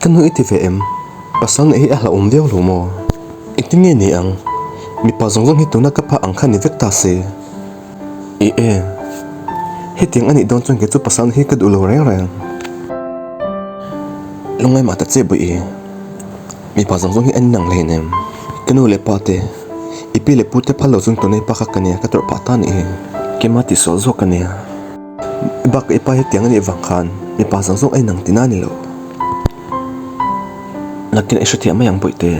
Ka nu i ti ve em? Pasal neih hi a hlauhawm viau lo maw? Engtin nge ni ang? Mipa zawng zawng hi tuna ka pa ang kha ni vek ta se. Ih e. Hetiang a nih dawn chuan kei chu pasal neih hi ka duh lo reng reng. Lungngai mah ta che buih i. Mipa zawng zawng hi an inang hle nem. Ka nu leh pa te, i pi leh pu te phal lo chuan tuna i pa kha ka nia ka tawrh phah ta a nih hi. Keimah tihsual zawk ka nia. Bak i pa hetiang a nih vang khan mipa zawng zawng a inang tihna a ni lo. Nakin i hrethiam mai ang bawihte.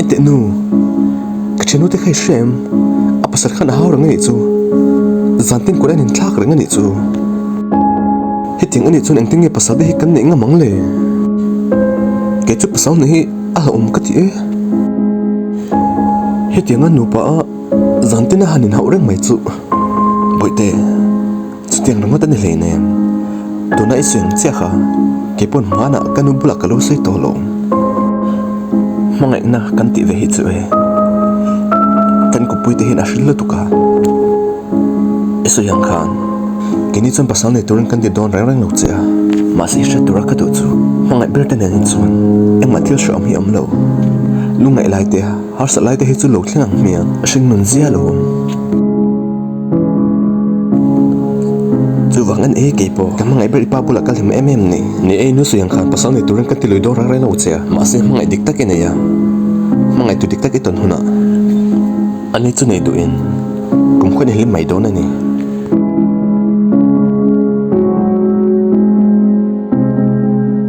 Enteh nu, ka thiannu te kha i hria em? A pasal khan a hau reng a nih chu. Zan tin kut a inthlak reng a nih chu. Hetiang a nih chuan engtin nge pasal te hi kan neih ngam ang le? Kei chu pasal nih hi a hlauhawm ka ti e. Hetianga nupa a zan tin a han inhauh reng mai chu. Bawihte. Chutiang ringawt a ni hleinem. Tuna i sawi ang chiah kha kei pawn hmanah ka nu bulah ka lo sawi tawh lo. Hmangaihna kan tih ve hi chu e. Kan kupui te hian a hril lutuk a. I sawi ang khan keini chuan pasal nei turin kan ti dawn reng reng lo che a. Mahse i hriat tura ka duh chu hmangaih ber te nen in chuan engmah thil hrehawm hi a awm lo. Lungngaih lai te, harsat lai te hi chu lo thleng ang hmiang hringnun zia lo awm. Chuvang an ei kei pawh ka hmangaih ber i pa bulah ka hlim em em ni. Ni e, nu sawi ang khan pasal nei turin ka ti lui dawn reng reng lo che a, mahse hmangaih dik tak i nei a, hmangaih tu dik tak i tawn hunah ani chu nei duhin kum khawn i hlim mai dawn a ni.